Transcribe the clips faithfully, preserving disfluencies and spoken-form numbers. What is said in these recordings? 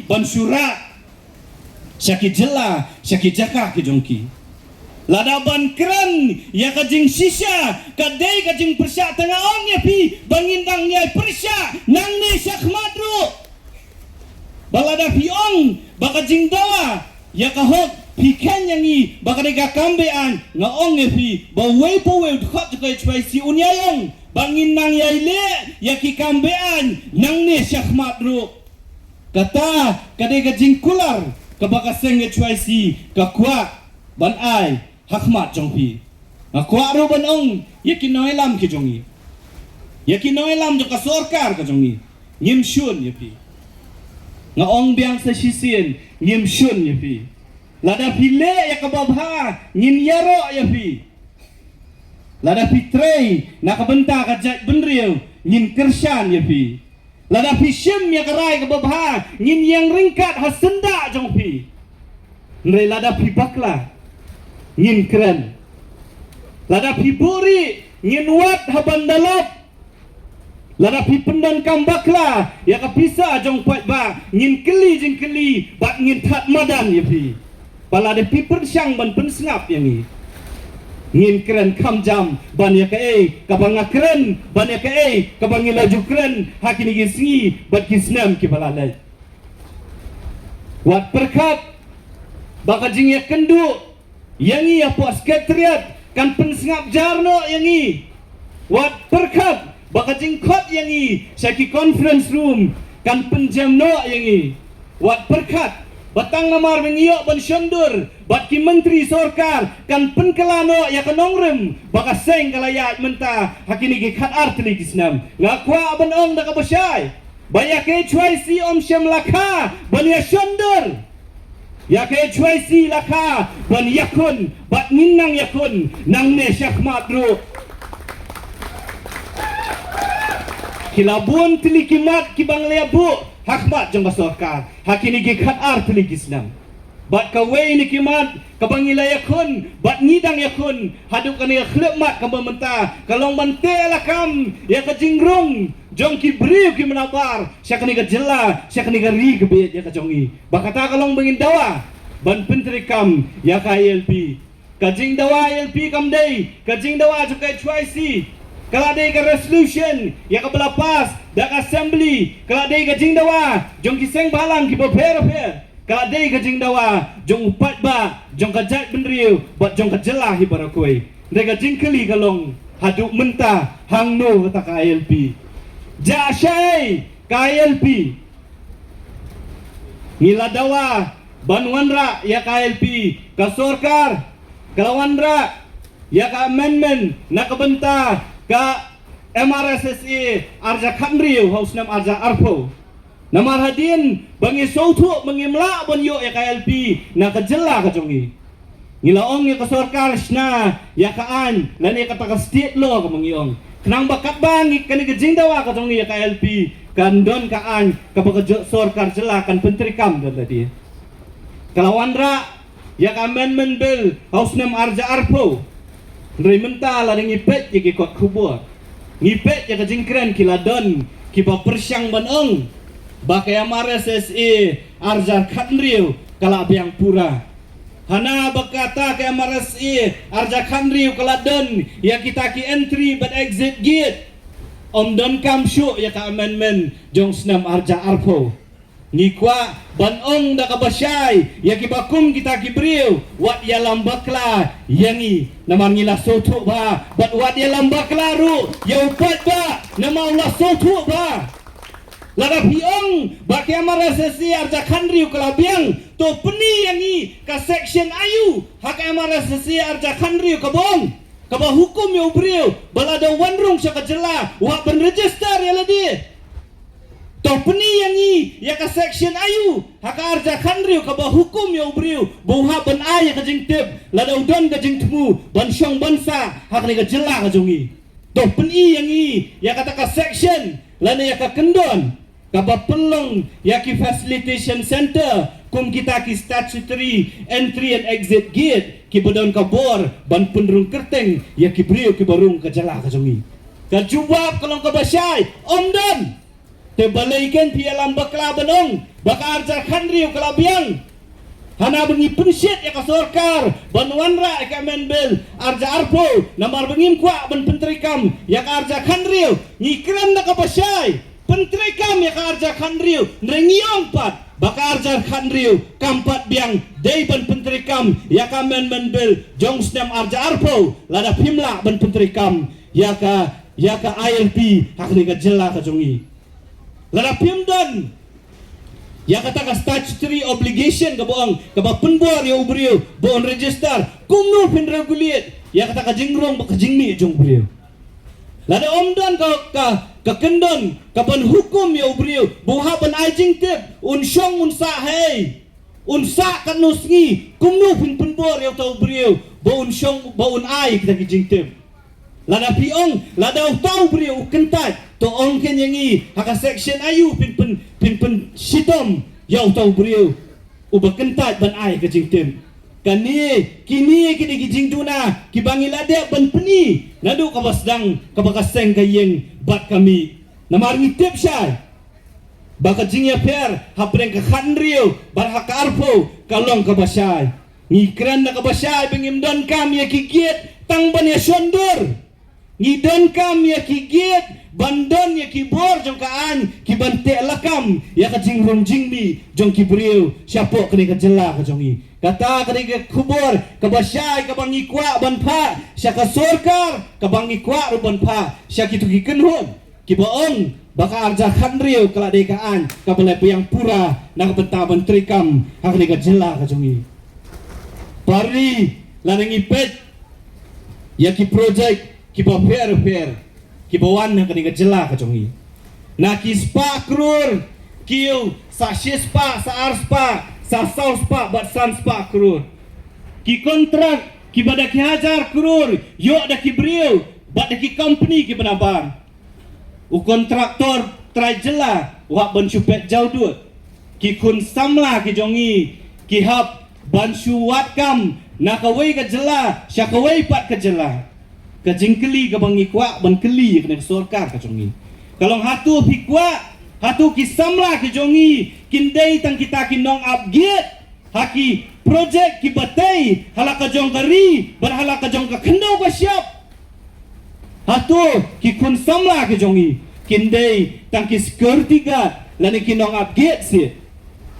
ban shu rah sha ki jylla, sha ki jaka ki jong ki. Lada ban kren ïa ka jingshisha, ka dei ka jingpyrshah, te nga ong ïa phi ba ngin dang ïai pyrshah nangne shakhmat ruh. Ba lada phi ong ba ka jingdawa ïa ka hok phi kheiñ ïa ngi ba ka dei ka kam be-aiñ, nga ong ïa phi ba uwei pa uwei u dkhot jong ka H Y C un ïai ong ba ngin nang ïai leh ïa ki kam be-aiñ nangne shakhmat ruh. Kata ka dei ka jingkular kaba ka seng H Y C ka kwah ban ai ha khmat jong phi. Nga kwah ruh ban ong ïa ki nongïalam ki jong ngi, ïa ki nongïalam jong ka sorkar ka jong ngi, ngim shun ïa phi. Nga ong biang sa shisien, ngim shun ïa phi. Lada phi leh ïa kaba bha, ngin ïaroh ïa phi. Lada phi trei na ka bynta ka jaitbynriew, ngin kyrshan ïa phi. Lada phi shim ïa ka rai kaba bha, ngin ïeng ryngkat ha syndah jong phi. Hynrei lada phi bakla, ngin kren. Lada phi buhrieh, ngin wad ha bandalab. Lada phi pyndonkam bakla ïa ka pisa jong u paidbah, ngin kylli jingkylli bad ngin thad madan ïa phi. Ba lada phi pyrshang ban pynsngap ïa ngi, ngin kren kham jam ban ïa kaei kaba nga kren, ban ïa kaei kaba ngi la ju kren ha kine ki sngi bad ki snem kiba la leit. Wat pyrkhat ba ka jingïakynduh ïa ngi hapoh Secretariat kan pynsngap jar noh ïa ngi. Wat pyrkhat ba ka jingkhot ïa ngi sha ki conference room kan pynjem noh ïa ngi. Wat pyrkhat ba tang namar ba ngi ïoh ban shondur bad ki myntri sorkar kan pynkylla noh ïa ka nongrim ba ka seng ka la ïaid mynta ha kine ki khatar tylli ki snem. Nga kwah ban ong da kaba shai ba ïa ka H Y C ym shym la kha ban ïa shondur. Ïa ka H Y C la kha ban ïakhun bad ngin nang ïakhun nangne shakhmat ruh. Ki la bun tylli ki mat kiba ngi la buh ha khmat jong ka sorkar ha kine ki khatar tylli ki snem. Bad kawei na ki mat kaba ngi la ïakhun bad ngi dang ïakhun haduh kane ka khyllipmat kaba mynta ka long ban teh lakam ïa ka jingrung jong ki briew ki mnabar sha kane ka jylla, sha kane ka ri kaba ïeit ïa ka jong ngi. Ba kata ka long ba ngin dawa ban pyntreikam ïa ka I L P. Ka jingdawa I L P kam dei ka jingdawa jong ka H Y C. Ka la dei ka resolution ïa kaba la pass da ka assembly. Ka la dei ka jingdawa jong ki seng bhalang kiba pher pher. Ka la dei ka jingdawa jong u paidbah, jong ka jaitbynriew bad jong ka jylla hi baroh kawei. Hynrei ka jingkylli ka long, haduh mynta hangno kata ka I L P? Jah shaei ka I L P? Ngi la dawa ban wanrah ïa ka I L P, ka sorkar ka la wanrah ïa ka amendment na ka bynta ka M R S S A arhajar khathynriew ha u snem arhajar arphew. Namar hadien ba ngi sngewthuh ba ngim lah ban ïoh ïa ka I L P na ka jylla ka jong ngi, ngi la ong ïa ka sorkar shna ïa ka aiñ lane kata ka state law kaba ngi ong. Khnang ba katba ngi kane ka jingdawa ka jong ngi ïa ka I L P kan don ka aiñ kaba ka sorkar jylla kan pyntreikam da lade. Ka la wanrah ïa ka amendment bill ha u snem arhajar arphew. Hynrei mynta lada ngi peit ïa ki kot khubor, ngi peit ïa ka jingkren ki la don kiba pyrshang ban ong ba ka M R S S A arhajar khathynriew ka la biang pura. Hana ba kata ka M R S A arhajar khathynriew ka la don ïa kita ki entry bad exit gate. Ym donkam shuh ïa ka amendment jong snem arhajar arphew. Ngi kwah ban ong da kaba shai ïa kiba kum kita ki briew, wat ïalam bakla ïa ngi namar ngi la sngewthuh bha, bad wat ïalam bakla ruh ïa u paidbah namar u la sngewthuh bha. Lada phi ong ba ka M R S S A arhajar khathynriew ka la biang, to pyni ïa ngi ka section aïu ha ka M R S S A arhajar khathynriew kaba ong, kaba hukum ïa u briew ba lada u wan rung sha ka jylla u hap ban register ïa lade. To pyni ïa ngi ïa ka section aïu ha ka arhajar khathynriew kaba hukum ïa u briew ba u hap ban ai ïa ka jingtip lada u don ka jingthmu ban shong ban sah ha kane ka jylla ka jong ngi. To pyni ïa ngi ïa kata ka section lane ïa ka kyndon kaba pynlong ïa ki facilitation center kum kita ki statutory entry and exit gate kiba don ka bor ban pynrung kyrteng ïa ki briew kiba rung ka jylla ka jong ngi. Ka jubab ka long kaba shai, ym don. Te balei kein phi ïalam bakla ban ong Ba ka ar hajar khathynriew ka la biang. Hana ba ngi pynshit ïa ka sorkar ban wanrah ïa ka amendment bill ar hajar arphew, namar ba ngim kwah ban pyntreikam ïa ka ar hajar khathynriew. Ngi kren da kaba shai, pyntreikam ïa ka ar hajar khathynriew, hynrei ngi ong pat ba ka ar hajar khathynriew kam pat biang, dei ban pyntreikam ïa ka amendment bill jong snem ar hajar arphew, lada phim lah ban pyntreikam ïa ka, ïa ka I L P ha kane ka jylla ka jong ngi. Lada phim don ïa kata ka statutory obligation kaba ong, kaba pynbor ïa u briew ba un register, kumno phin regulate ïa kata ka jingrung bad ka jingmih jong u briew? Lada ym don ka, ka, ka kyndon kaban hukum ïa u briew ba u hap ban ai jingtip, un shong un sah haei, un sah katno sngi, kumno phin pynbor ïa uta u briew ba un shong, ba un ai kita ki jingtip? Lada phi ong, lada uta u briew u kyntait, to ong keiñ ïa ngi ha ka section aïu phin pyn, phin pynshitom ïa uta u briew uba kyntait ban ai ka jingtip. Kane, kine ki dei ki jingduna kiba ngi la dep ban pyni naduh kaba sdang kaba ka seng ka ïeng bad ka mih. Namar ngi tip shai ba ka jingïapher hapdeng ka khathynriew bad ha ka arphew ka long kaba shai. Ngi kren da kaba shai ba ngim donkam ïa ki gate tang ban ïashondur. Ngi donkam ïa ki gate ban don ïa ki bor jong ka aiñ kiban teh lakam ïa ka jingrung jingmih jong ki briew shapoh kane ka jylla ka jong ngi. Kata ka dei ka khubor kaba shai kaba ngi kwah ban phah sha ka sorkar, kaba ngi kwah ruh ban phah sha kito ki kynhun kiba ong ba ka ar hajar khathynriew ka la dei ka aiñ kaba la biang pura na ka bynta ban treikam ha kane ka jylla ka jong ngi. Parri, lada ngi peit ïa ki project kiba pher pher kiba wan ha kane ka jylla ka jong ngi, na ki spah klur, kiew sa shispah, sa arspah, sa sawspah bad san spah klur. Ki kontrak kiba da ki hajar klur ïoh da ki briew bad da ki kompani kiba nabar. U kontraktor trai jylla u hap ban shu peit jawdud. Ki khun samla ki jong ngi ki hap ban shu wad kam na kawei ka jylla sha kawei pat ka jylla. Ka jingkylli kaba ngi kwah ban kylli ïa kane ka sorkar ka jong ngi ka long, hato phi kwah, hato ki samla ki jong ngi kin dei tang kita ki nongap gate ha ki project kiba tei ha la ka jong ka ri bad ha la ka jong ka khyndew ka shyiap? Hato ki khun samla ki jong ngi kin dei tang ki security guard lane ki nongap gate seh,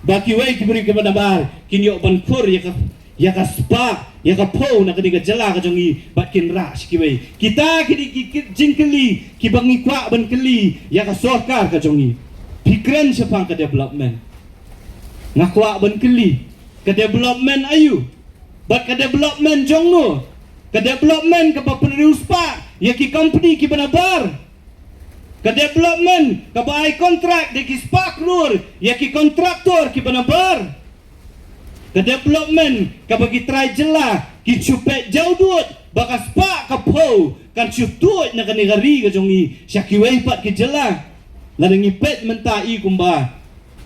ba kiwei ki briew kiba nabar kin ïoh ban khur ïa ka, ïa ka spah, ïa ka phew na kane ka jylla ka jong ngi bad kin rah sha kiwei? Kita ki dei ki, ki jingkylli kiba ngi kwah ban kylli ïa ka sorkar ka jong ngi. Phi kren shaphang ka development. Nga kwah ban kylli, ka development aïu? Bad ka development jong no? Ka development kaba pynriewspah ïa ki kompani kiba nabar? Ka development kaba ai kontrak da ki spah klur ïa ki kontraktor kiba nabar? Ka development kaba ki trai jylla ki shu peit jawdud ba ka spah ka phew kan shu tuid na kane ka ri ka jong ngi sha kiwei pat ki jylla? Lada ngi peit mynta i kumba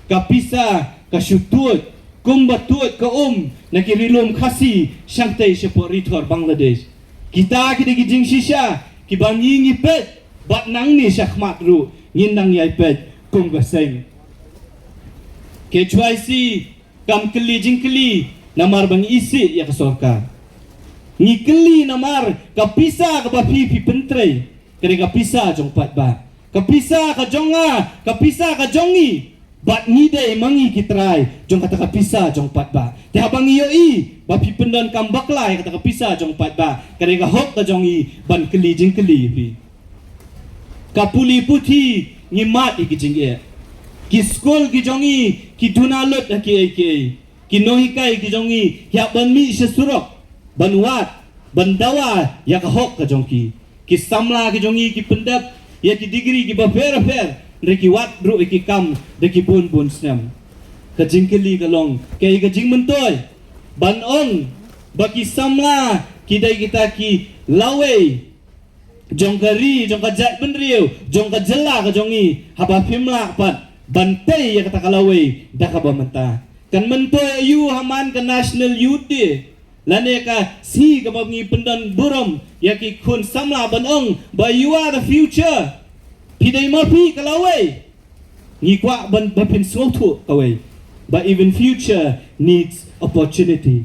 ka pisa ka shu tuid kumba tuid ka um na ki ri lum Khasi shangtei shapoh ri thor Bangladesh. Kita ki dei ki jingshisha kiba ngi ngi peit bad nangne shakhmat ruh ngin nang ïai peit kum ka seng. Ka H Y C kam kylli jingkylli namar ba ngi isih ïa ka sorkar. Ngi kylli namar ka pisa kaba phi phi pyntrei ka dei ka pisa jong paidbah. Ka pisa ka jong nga, ka pisa ka jong ngi. Bad ngi dei ma ngi ki trai jong kata ka pisa jong paidbah. Te haba ngi ïohi ba phi pyndonkam bakla ïa kata ka pisa jong paidbah, ka dei ka hok ka jong ngi ban kylli jingkylli ïa phi. Ka pule puthi ngi mad ïa ki jingeh. Ki skul ki jong ngi ki duna lut ha kiei kiei. Ki nonghikai ki jong ngi ki hap ban mih sha surok ban wad, ban dawa ïa ka hok ka jong ki. Ki samla ki jong ngi ki pyndep ïa ki degree kiba pher pher, hynrei ki wad ruh ïa ki kam da ki bun bun snem. Ka jingkylli ka long, kaei ka jingmyntoi ban ong ba ki samla ki dei kita ki lawei jong ka ri, jong ka jaitbynriew, jong ka jylla ka jong ngi, haba phim lah pat ban tei ïa kata ka lawei da kaba mynta? Kan myntoi aïu ha man ka National Youth Day lane ka sngi kaba ngi pyndon burom ïa ki khun samla ban ong ba you are the future? Phi dei ma phi ka lawei. Ngi kwah ban ba phin sngewthuh kawei ba even future needs opportunity.